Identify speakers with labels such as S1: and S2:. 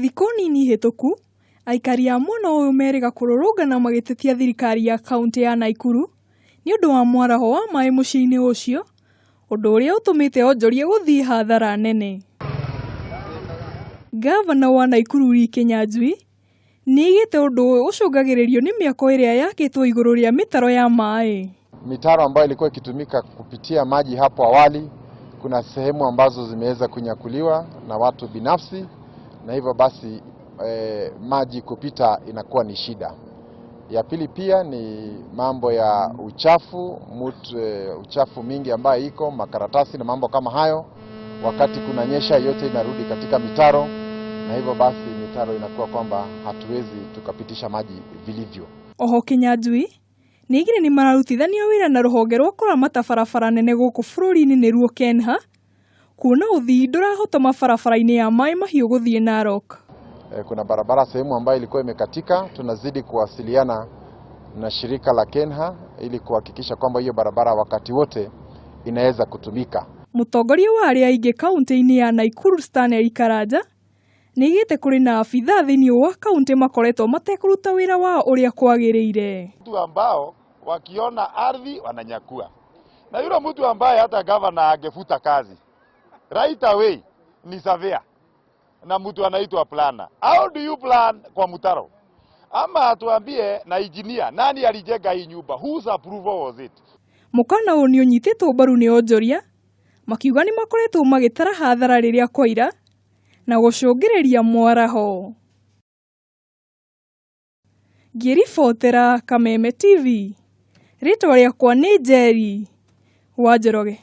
S1: Thikũ nini hĩtũku, aikari a mwena ũyũ merĩga kũrũrũngana magĩtetia thirikari ya kaũntĩ ya Naikuru nĩ ũndũ wa mwaraho wa maĩ mũciĩ-inĩ ũcio, ũndũ ũrĩa ũtũmĩte onjoria gũthiĩ hathara nene. Gavana wa Naikuru Lee Kinyanjui nĩ aigĩte ũndũ ũyũ ũcũngagĩrĩrio nĩ mĩako ĩrĩa yakĩtwo igũrũ rĩa mĩtaro ya maĩ.
S2: Mitaro ambayo ilikuwa ikitumika kupitia maji hapo awali, kuna sehemu ambazo zimeweza kunyakuliwa na watu binafsi, na hivyo basi maji kupita inakuwa ni shida. Ya pili pia ni mambo ya uchafu uchafu mingi ambayo iko makaratasi na mambo kama hayo. Wakati kunanyesha yote inarudi katika mitaro, na hivyo basi mitaro inakuwa kwamba hatuwezi tukapitisha maji vilivyo.
S1: Oho Kinyanjui nĩaigire nĩ mararutithania wĩra na rũhonge rwa kũramata barabara nene gũkũ bũrũri-inĩ nĩruo KENHA kuona ũthii ndũrahotoma barabara-inĩ ya maĩ mahiũ gũthiĩ Narok.
S2: Kuna barabara sehemu ambayo ilikuwa imekatika, tunazidi kuwasiliana na shirika la KENHA ili kuhakikisha kwamba hiyo barabara wakati wote inaweza kutumika.
S1: Mũtongoria wa arĩa aingĩ kaũntĩ-inĩ ya Naikuru Stanley Karanja nĩaigĩte kũrĩ na abithaa thĩinĩ wa kaũntĩ makoretwo matekũruta wĩra wao ũrĩa kwagĩrĩire.
S3: Watu ambao wakiona ardhi wananyakua, na yule mtu ambaye hata gavana angefuta kazi right away ni surveyor na mtu anaitwa planner. How do you plan kwa mtaro? Ama atuambie na engineer, nani alijenga hii nyumba? Whose approval was it?
S1: Mũkana ũyũ nĩ ũnyitĩtwo mbaru nĩ onjoria makiuga nĩ makoretwo magĩtara hathara rĩrĩa kwaira na gũcũngĩrĩria mwaraho. Ngĩribotera Kameme TV, rĩtwa rĩakwa nĩ Njeri wa Njoroge.